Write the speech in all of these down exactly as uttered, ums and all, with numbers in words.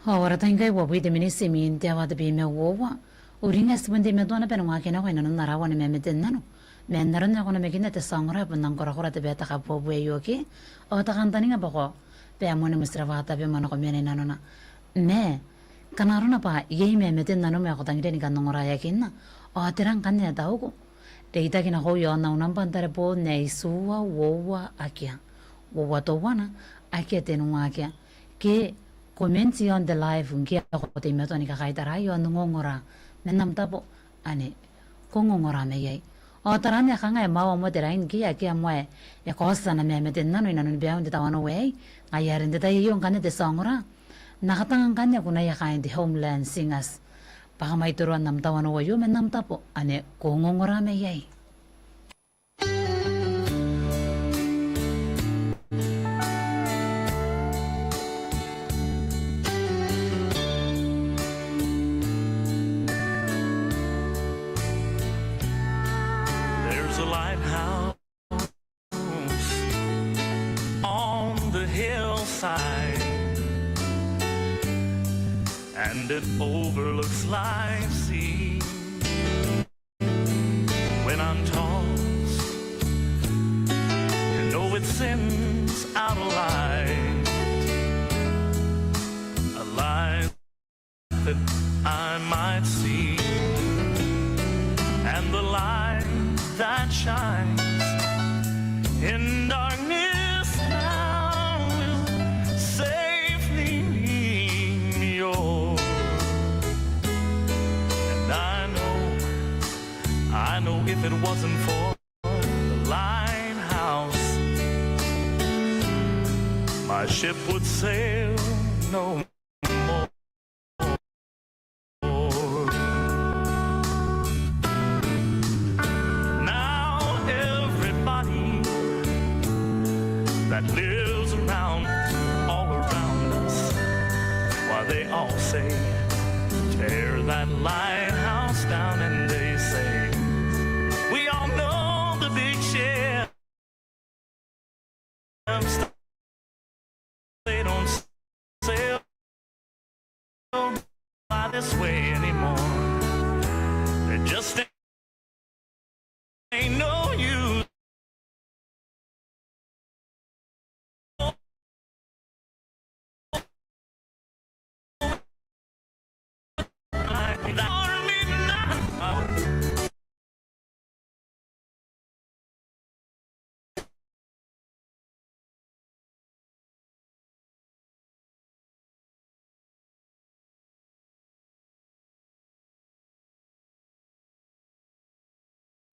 Ao ara tai ngkai uabwi te miniti imwin te aoa tebwi ma uoua. Uringa ti bon teimatoa naba ni waaki nako inanon ara aoa ni mamate n nano. Ma n aron are ko na mwakinna te tia ongora, e bon nang korakora te bwai ae kabuebue aio ke. Ao te kantaninga bwa ko bwa e moan motirawa tabeua ma nako mena inanona. Ma ngkana arona bwa iai mamate n nanom ae ko tangiria ni kan ongoraeakinna, ao tera ngkanne ae tauko? Reitaki nakoiu i aon au nambwa n tareboon ae itiua uoua akea, uoua teuana akea tenua akea. Ke comment i aon te live ngke ko teimatoa ni kakaitara i aon ongongora man am tabo, ane ko ongongora mai iai. Ao taraana e kangai, e mwawa moa te rain ke akea moa ae e kaoti ana mamate n nano inanon baiun te tawanou aei. Ngaia are n te tai aio ngkanne te tia ongora, N na katanga ngkanne kunaia kaain te Homeland Singers bwa kam a itoua n am tawanou aio man am tabo, ane ko ongongora mai iai. There's a lighthouse on the hillside, and it overlooks life's sea. When I'm tossed, you know it sends out a light, a light that I might see, and the light that shines in darkness now will safely lead me o'er. And I know, I know if it wasn't for the lighthouse, my ship would sail no more. Now everybody that lives around, all around us, why, they all say, "Tear that lighthouse down," and they say, "We all know the big ship." They don't sail by this way anymore. There just ain't no use.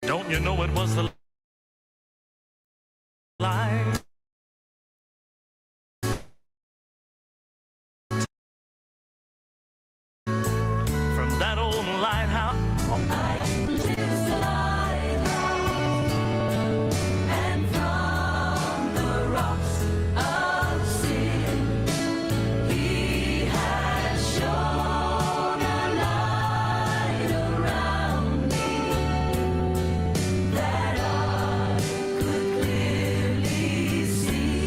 Don't you know it was the light from that old lighthouse? And from the rocks of sin, he has shone a light around me that I could clearly see.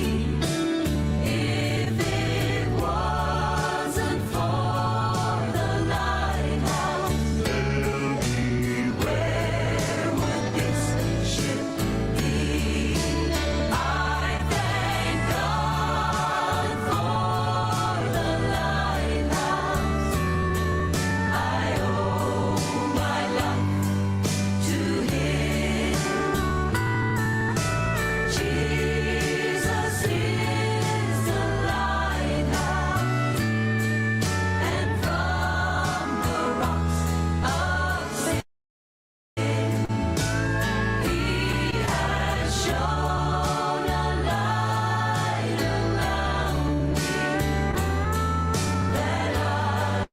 If it wasn't for the lighthouse, tell me, where would this ship be? I thank God for the lighthouse. I owe my life to him. Jesus is the lighthouse, and from the rocks of sin he has shone a light around me that I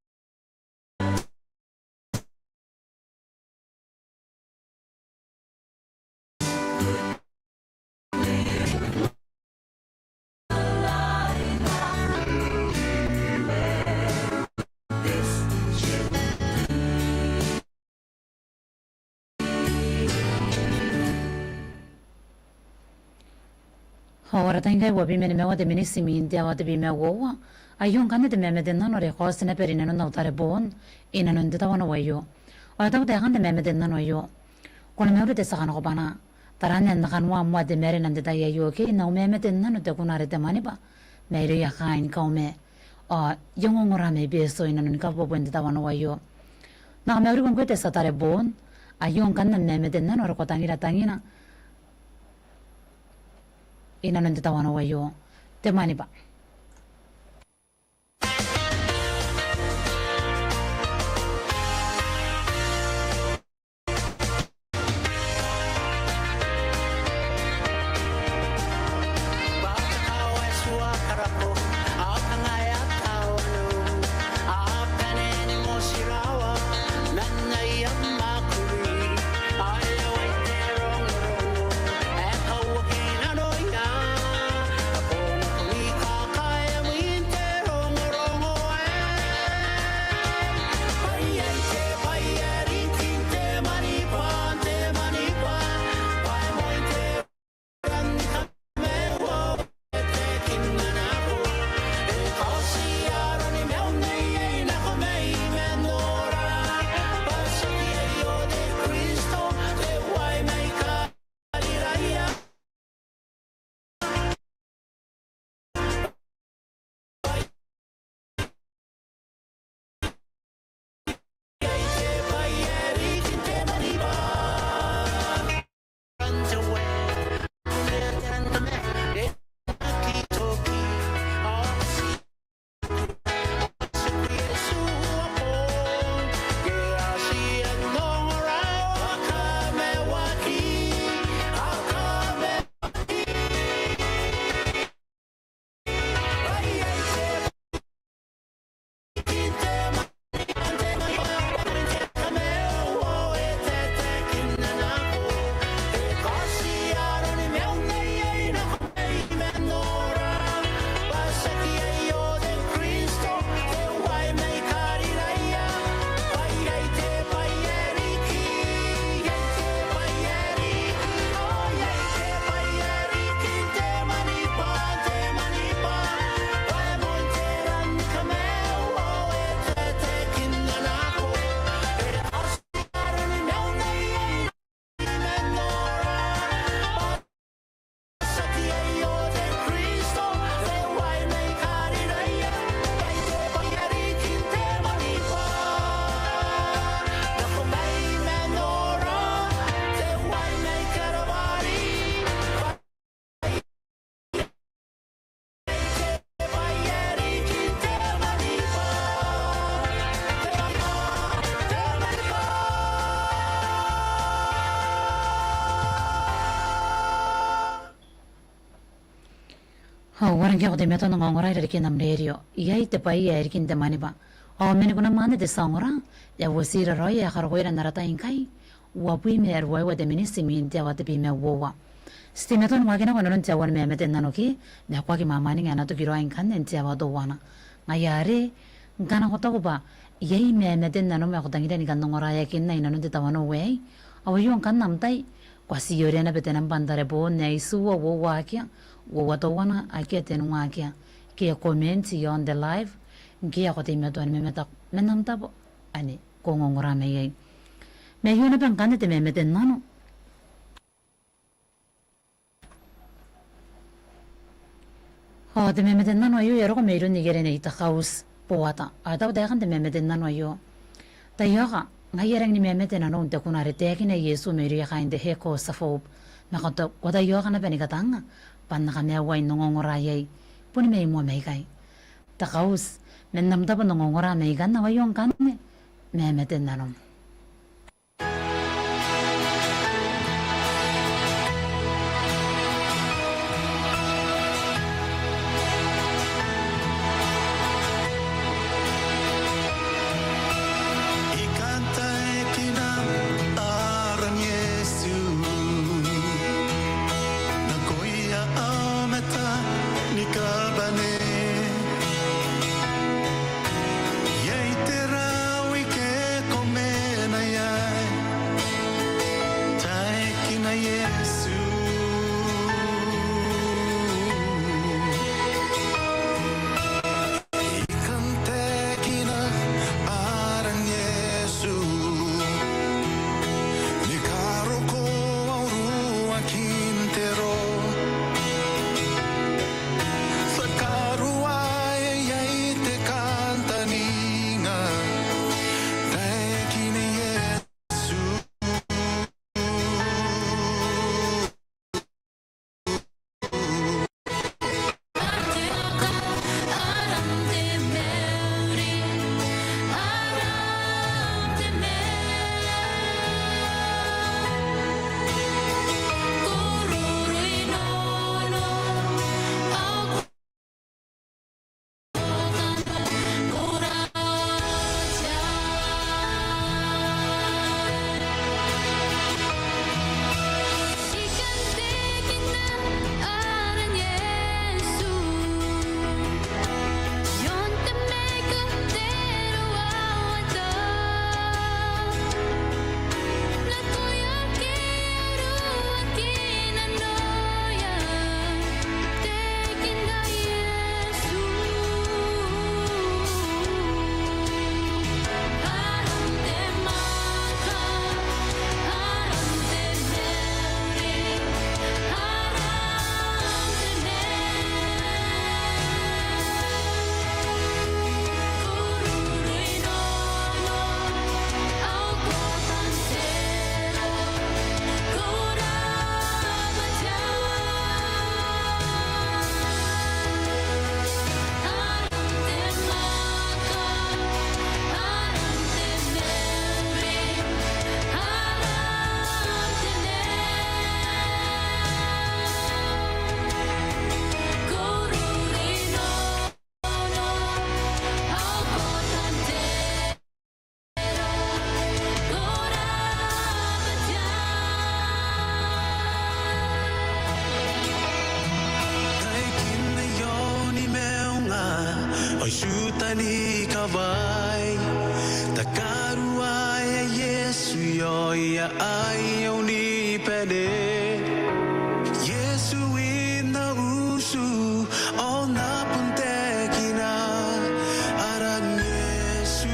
Ao ara tai ngkai uabwi ma nimaua te miniti imwin te aoa tebwi ma uoua. Aio ngkanne te mamate n nano are e kaoti naba rinanon au tarebon inanon te tawanou aio. Ao e taku taekan te mamate n nano aio: Ko na mauri te tia kanakobwana. Taraan ae N na kanoa moa te marena n te tai aio ke n au mamate n nano te kuna are te Maniba mairouia kaain Kauma. Ao I ongongora mai Betio inanon kabuebuen te tawanou aio. N na kamauriko ngkoe te tia tarebon. Aio ngkanne am mamate n nano are ko tangira tangina inanon te tawanou aio, te Maniba. Ao ngkai ko teimatoa n ongongora i rarikin am rerio, iai te bwai ae riki n te Maniba. Ao man kunam anne te tia ongora, e a uotira raoi ae karokoira n ara tai ngkai, uabwi ma ruaiwa te miniti imwin te aoa tebwi ma uoua. Ti teimatoa ni waakina inanon te aoa ni mamate n nano ke, ma ko aki mwamwaninga ae e na toki raoi ngkanne n te aoa teuana. Ngaia are, ngkana ko taku bwa iai mamate n nanom ae ko tangiria ni kan ongoraeakinna inanon te tawanou aei, ao aio ngkanne am tai, ko a tii orea naba te nambwa n tarebon ae itiua uoua akea, uoua teuana akea tenua akea, ke comment iaon te live, ngke ko teimatoa ni mamataku man am tabo ane ko ongongora mai iai. Ma aio naba ngkanne te mamate n nano. Ao te mamate n nano aio e a roko mairoun ikeran Nei Takauti Boata. Ao e taku taekan te mamate n nano aio: Taiaoka, ngaia e rangi ni mamate nanou n te kuna are e taekina Iesu mairouia kaain te Heko Suburb. Ma ko ta-, ko taiaoka naba ni katanga bwa N na kamaiuai n ongongora iai, boni mai moa maikai. Takauti, man am tabo n ongongora mai ikanne, ao aio ngkanne mamate n nanom. I kantaekina aran Iesu nakoia aomata ni kabane. Iai te rawa ike ko mena ni kawai, takaruai Iesu ioia aio ni bane. Iesu ina utu, ao na bon taekina aran Iesu.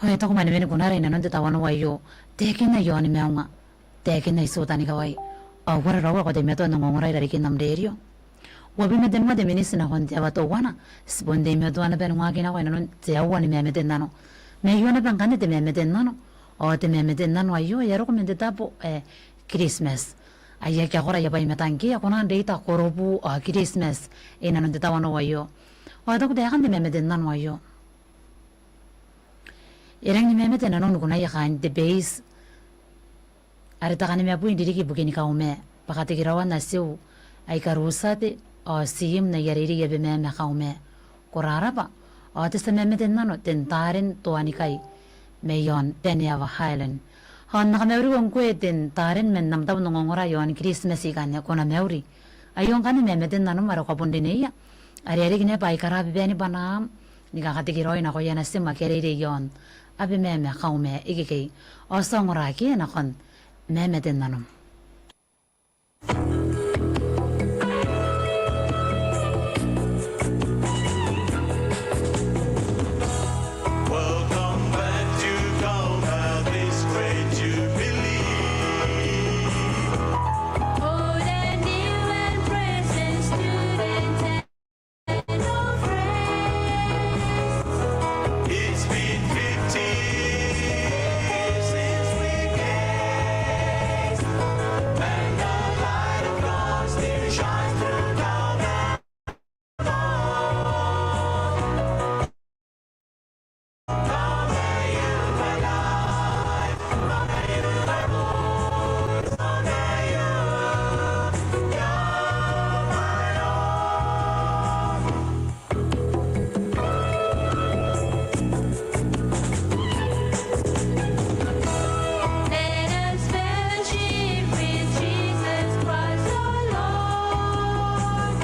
Ao e taku mwanewen kunara inanon te tawanoa aio, taekinna i aoni maunga, taekinna i Tiuta ni Kawai. Ao uara rawa ae ko teimatoa n ongora i rarikin am rerio? Uabwi ma tenua te miniti nakon te aoa teuana, ti bon teimatoa naba ni waaki nako inanon te aoa ni mamate n nano. Ma aio naba ngkanne te mamate n nano. Ao te mamate n nano aio e a roko man te tabo ae Kiritimati. Ai akea kora aia bwai i matang ke a kona n reita Korobu ao Kiritimati inanon te tawanoa aio. Ao e taku taekan te mamate n nano aio, e rangi ni mamate nanou ni kunaia kaain te base are te kanimabwi n ririki ibukin Kauma, bwa katekeraoan atiu aika rutate ao tiim n aia reirei i Abemama, Kauma. Ko rarabwa, ao te tia mamate n nano Ten Taren Toanikai mai aon Paneawa Island. Ao N na kamauriko ngkoe Ten Taren man am tabo n ongongora iaon Kiritimati ikanne, ko na mauri. Aio ngkanne Maamaten Nanom are ko a bon rineia, are e a riki naba aika a bane ni bane ni kakatekeraoi nakoia natim ake a reirei iaon Abemama, Kauma ikekei. Ao ti a ongora riki nakon Maamaten Nanom. Welcome back to Kauma, this great jubilee. Oh, the new and present student and old friends. It's been fifty years since we came, and the light of God's day shines through Kauma. Let us fellowship with Jesus Christ our Lord.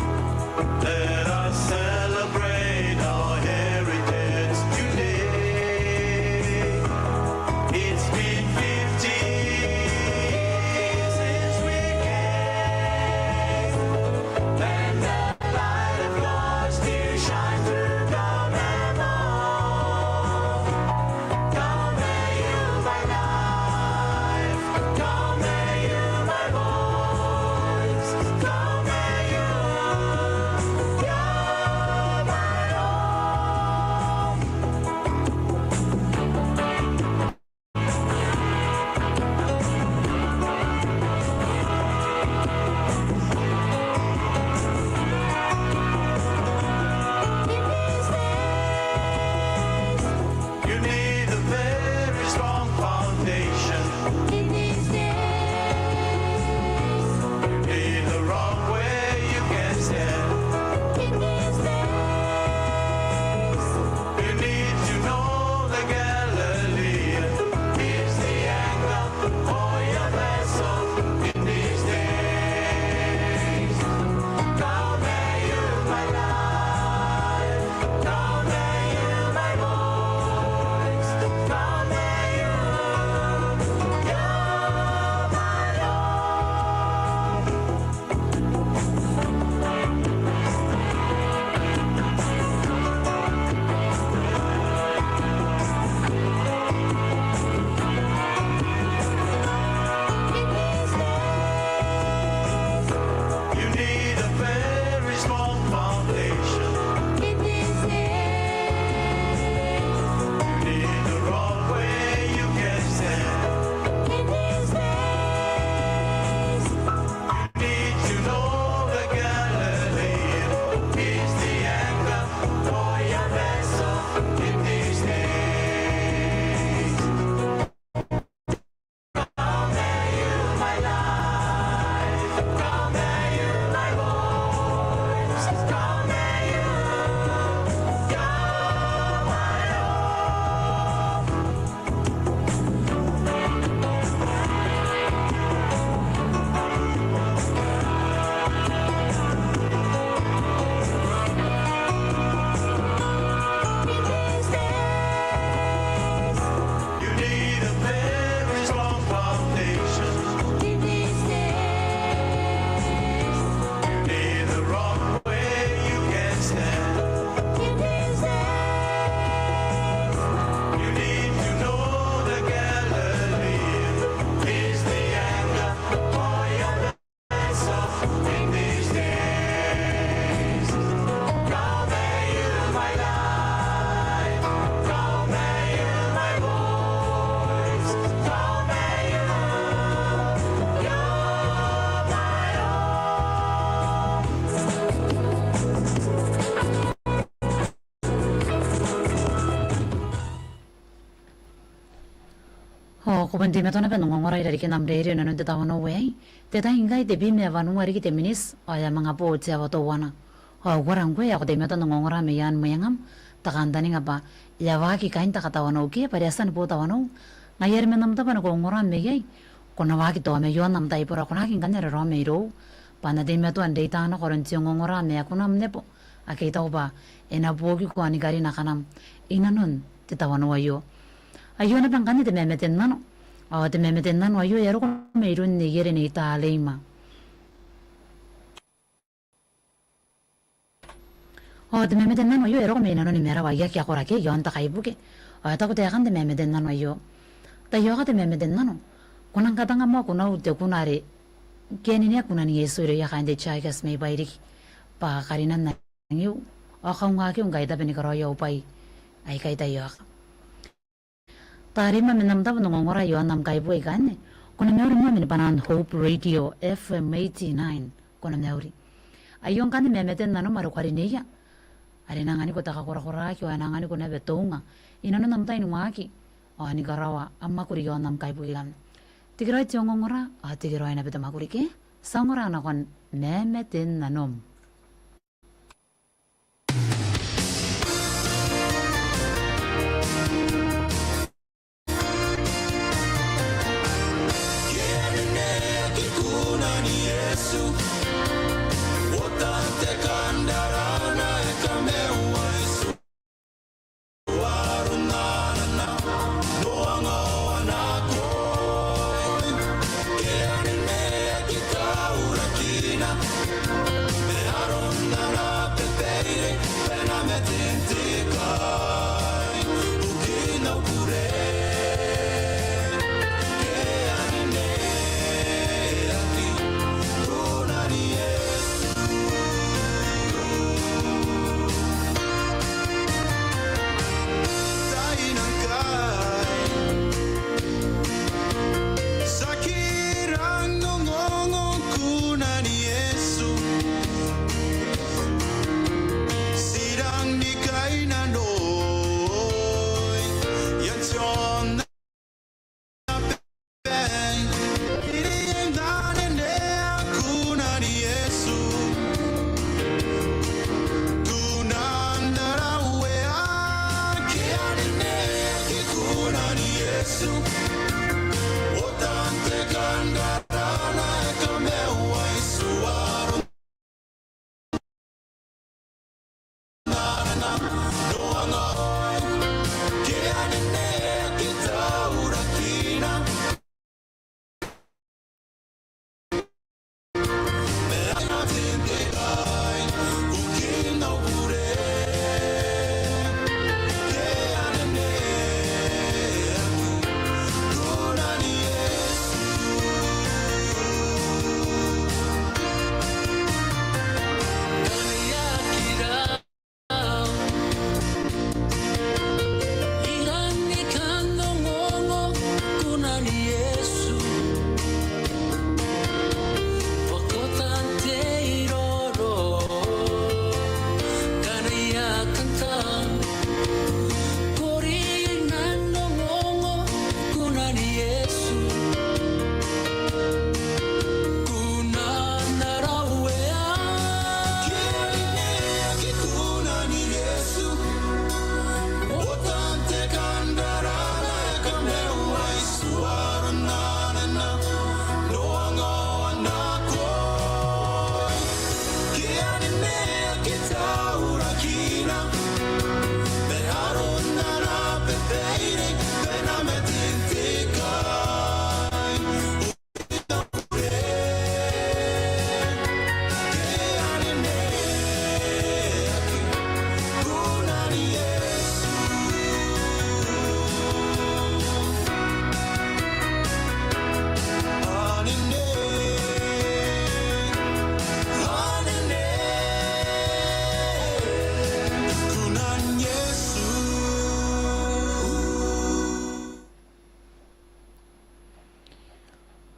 Let us celebrate our heritage today. It's been fifty years since we came, and the light of God's day shines through the memory. Come may you my life, come may you my voice, come may you, you're my all. You need a very strong foundation. In these days. You need the rock where you can stand. In these days. You need to know the Galilean is the anchor for your vessel in these days. Come may you my life. Come may you my voice. Come may you, you're my all. You need a very strong foundation. In these days. You need a rock where you can stand. In these days. You need to know the Galilean is the anchor for your vessel in these days. You need a very strong foundation. In these days. You need a rock where you can stand. In these days. You need to know the Galilean is the anchor for your Ao ko bon teimatoa naba n ongongora irarikin am rerio inanon te tawanou aei. Te tai ngkai tebwi ma wanua riki te miniti ao e a manga bo te aoa teuana. Ao ko a rang ngkoe ae ko teimatoa n ongongora mai aan mwengam, te kantaninga bwa e a waaki kain te katawanou ke bwa are a tia ni bo tawanou Ngaia are man am tabo n ongongora mai iai, ko na waaki tao mai aon am taibora, ko na aki ngkanne raraoma irou, bwa N na teimatoa n reita nako aron te ongongora ma kunam nebo, ake I taku bwa e na buokiko ni karina kanam inanon te tawanou aio. Aio naba ngkanne te mamate n nano. Ao te mamate n nano aio e a roko mairoun Nei Ere Nei Taleima. Ao te mamate n nano aio e roko mai nanoni marawa ae aki akoraki iaon te kaibuke. Ao e taku taekan te mamate n nano aio: Taiaoka te mamate n nano, ko nang katanga moa kunau te kuna are ke anenea kunan Iesu irouia kaain te Tigers mai Bairiki, bwa karinan angiu ao kaungakiu ngkai I tabe ni karaoi au bwai. Aikai, taiaoka. Tari ma, man am tabo n ongongora iaon am kaibuke ikanne, ko na mauri moa man bwanaan Hope Radio F M eighty-nine. Ko na mauri. Aio ngkanne mamate n nanom are ko karineia, are e na anganiko te kakorakoraki ao e na anganiko naba te unga inanon am tai ni waaki ao ni karaoa am mwakuri iaon am kaibuke ikanne. Tekeraoi te ongongora ao tekeraoi naba te mwakuri, ke ti a ongora nakon mamate n nanom.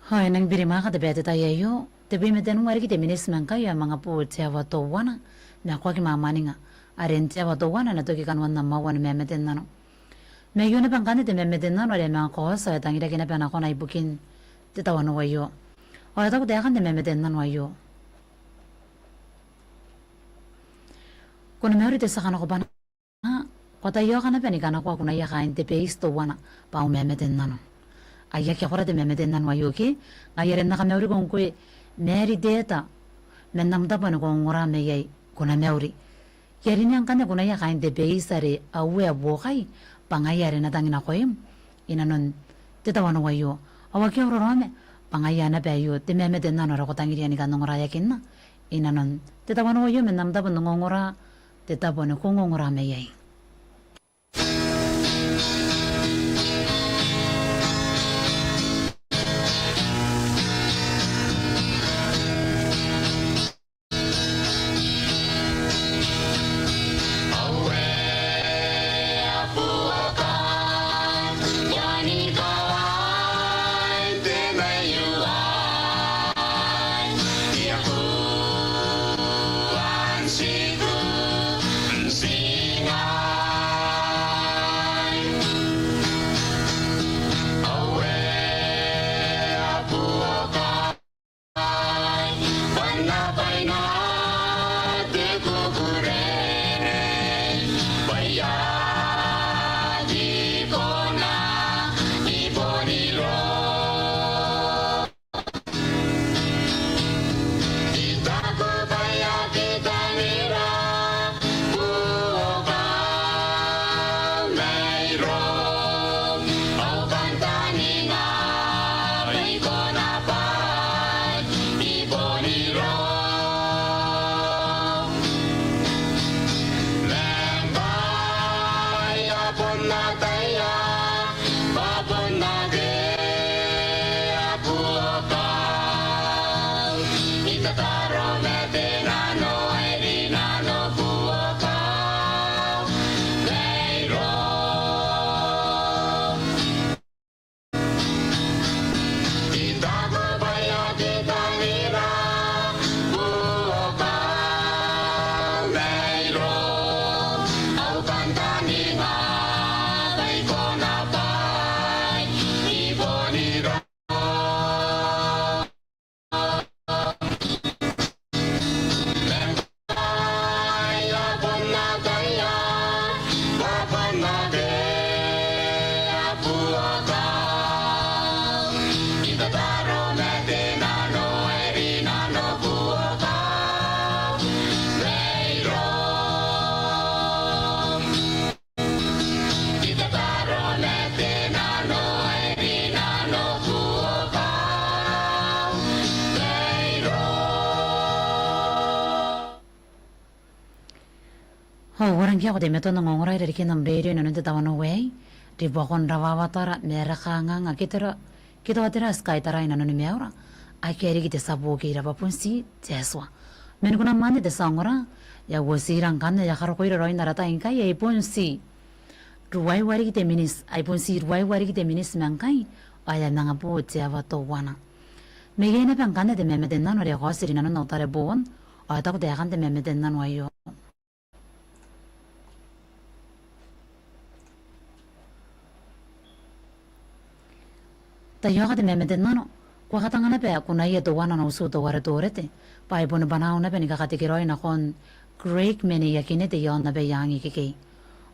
Ao e nang birimwaaka te bwai n te tai aio, tebwi ma tenua riki te miniti ma ngkai ao e manga bo te aoa teuana ma kuaki mwamwaninga, are n te aoa teuana e na toki kanoan am aoa ni mamate n nano. Ma aio naba ngkanne te mamate n nano are e manga kaoti ao e tangiraki naba nakona ibukin te tawanou aio. Ao e taku taekan te mamate n nano aio: Ko na mauri te tia kanakobwana. Ko a taiaoka naba ni kanakoa kunaia kaain te base teuana bwa au mamate n nano. Ai akea kora te mamate n nano aio ke, ngaia are N na kamauriko ngkoe Mary Teta, man am tabo ni kaongora mai iai, ko na mauri. I a rineia ngkanne kunaia kaain te base are a uea buokai, bwa ngaia are N na tanginakoim i nanon te tawanou aio. Ao akea au raraoma, bwa ngaia naba aio te mamate n nano are ko tangiria ni kan ongoraeakinna i nanon te tawanou aio man am tabo n ongongora, te tabo ni kaongora mai iai. Ao e rangi n aki teimatoa n ongongora irarikin am rerio i nanon te tawanou aei, ribuakon rawawatara ma ara kanganga ke tera, ke tao tera ae ti kaitarai i nanoni maiura, akea riki te tia buoki ira bwa bon ti te Atua. Man kunam anne te tia ongora, e a uotira ngkanne, e a karokoira raoi n ara tai ngkai, ai bon ti ruaiwa riki te miniti, ai bon ti ruaiwa riki te miniti ma ngkai, ao e a manga bo te aoa teuana. Ma iai naba ngkanne te mamate n nano are e kaoti rinanon au tarebon, ao e taku taekan te mamate n nano aio. Taiaoka te mamate n nano, ko a katanga naba kunaia teuana ana utu teuare Torete, bwa e boni bwanaau naba ni kakatekeraoi nakon Craig ma Nei Akinete i aon Abaiang ikekei.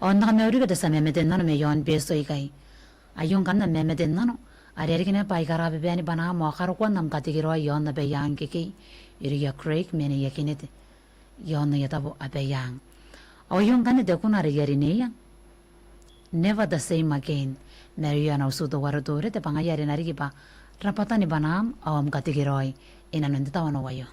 Ao N na kamauriko te tia mamate n nano mai aon Betio ikai. Aio ngkanne am mamate n nano, are e riki naba bwa ai kara bebani bwanaam ao karokoan am katekeraoi i aon Abaiang ikekei, irouia Craig ma Nei Akinete i aon aia tabo Abaiang. Ao aio ngkanne te kuna are I a rineia, Never the Same Again, mairouia ana utu teuare Torete, bwa ngaia are e na riki bwa rabwatani bwanaam ao am katekeraoi i nanon te tawanou aio.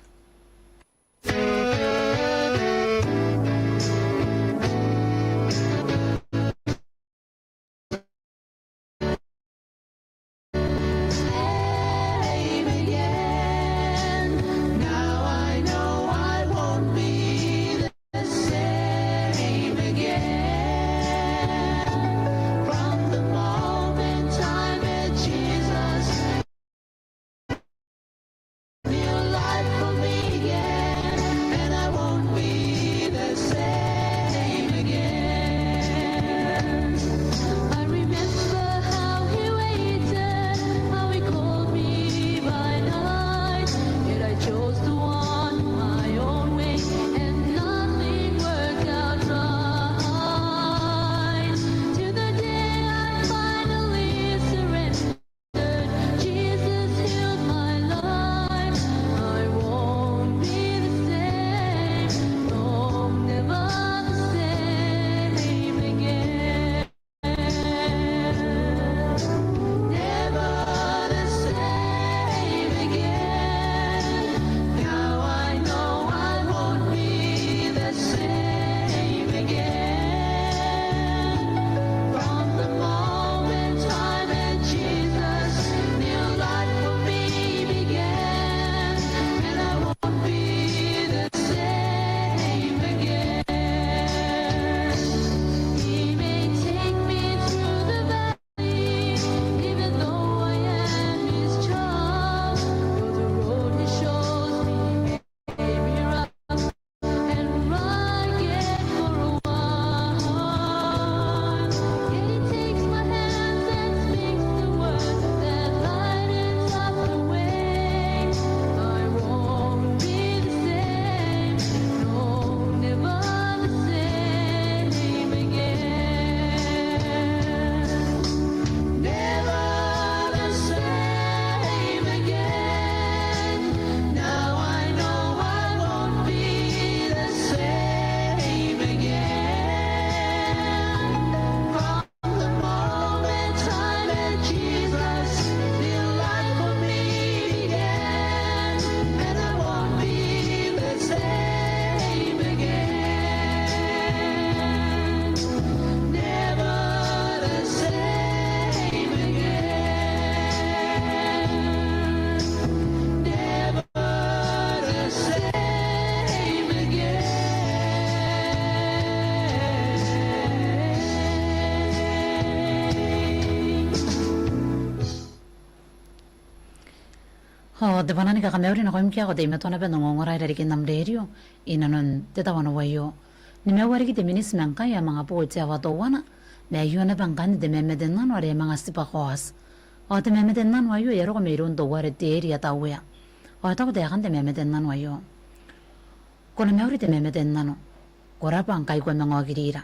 Ao te bwanaa ni kakamauri nakoim ngkoe ae ko teimatoa naba n ongongora irarikin am rerio inanon te tawanou aio. Nimaua riki te miniti ma ngkai ae manga bo te aoa teuana, ma aio naba ngkanne te mamate n nano are e manga tibwa kaoti. Ao te mamate n nano aio e a roko mairoun teuare Teria Tauea. Ao e taku taekan te mamate n nano aio: Ko na mauri te mamate n nano. Ko rabwa ngkai ko a manga okirira.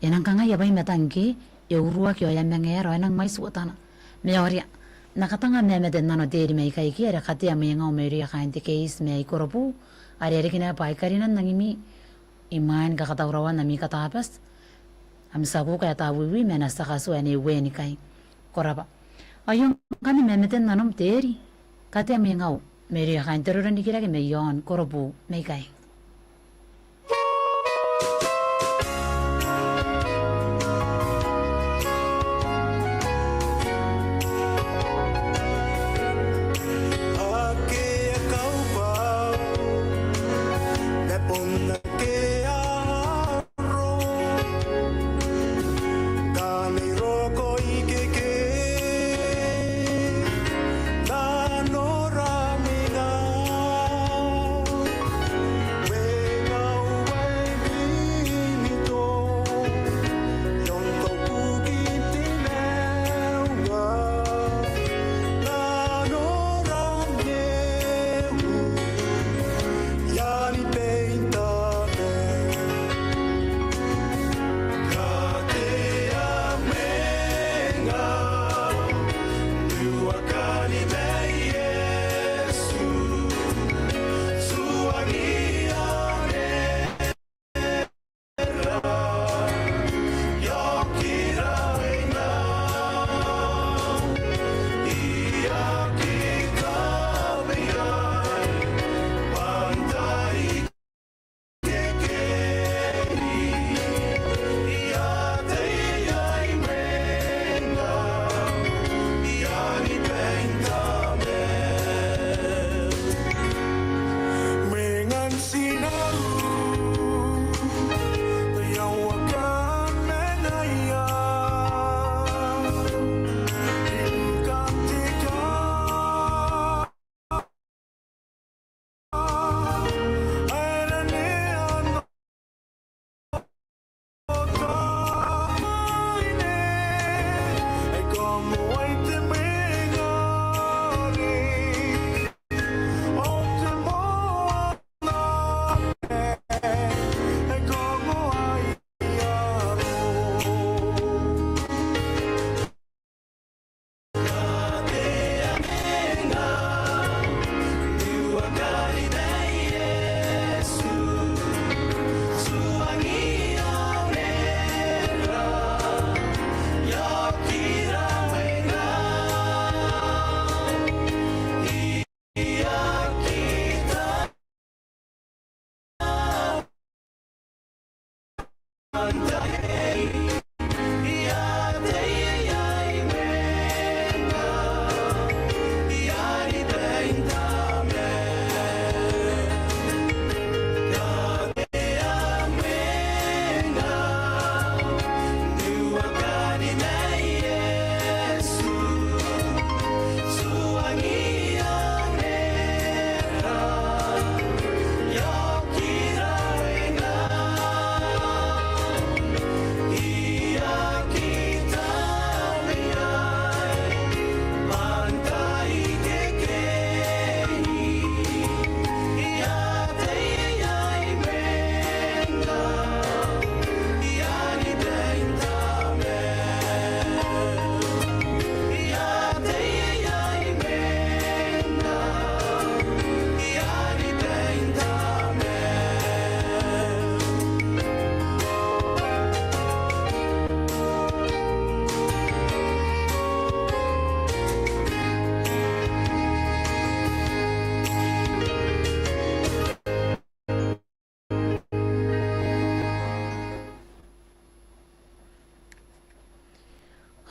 E nang kangai ae bwai matang ngke e uruaki ao e a manga aera ao e nang mwaiti uotana. Ma e orea, N na katanga am mamate n nano Teri mai ikai ke are katea mwengau mairouia kaain te keiti mai Korobu, are e riki naba bwa I karina n nang imi imwain kakatauraoan ami katabati, ami tia kuka ae Tawiwi ma ana tia katu ae Nei Wenikai. Ko rabwa. Aio ngkanne mamate n nanom Teri, katea mwengau mairouia kaain te roro n rikirake mai aon Korobu mai ikai.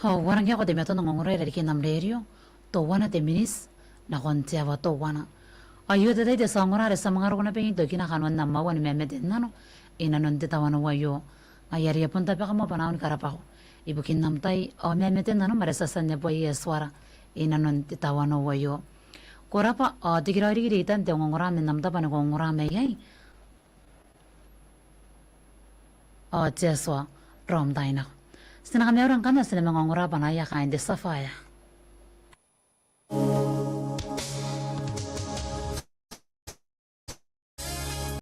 Ao uara ngkoe ae ko teimatoa n ongongora irarikin am rerio, teuana te miniti nakon te aoa teuana. Aio te tai te tia ongora are ti a manga roko naba n tokina kanoan am aoa ni mamate n nano inanon te tawanou aio. Ngaia are I a bon tabeka moa bwanaau ni karabwako ibukin am tai ao mamate n nanom are ti a tia n neboia Atuara inanon te tawanou aio. Ko rabwa, ao tekeraoi riki reitan te ongongora man am tabo ane ko ongongora mai iai. Ao te Atua, raom taina. Ti na kamauri ngkanne, ti na manga ongora bwa ngaia kaain te Sapphire.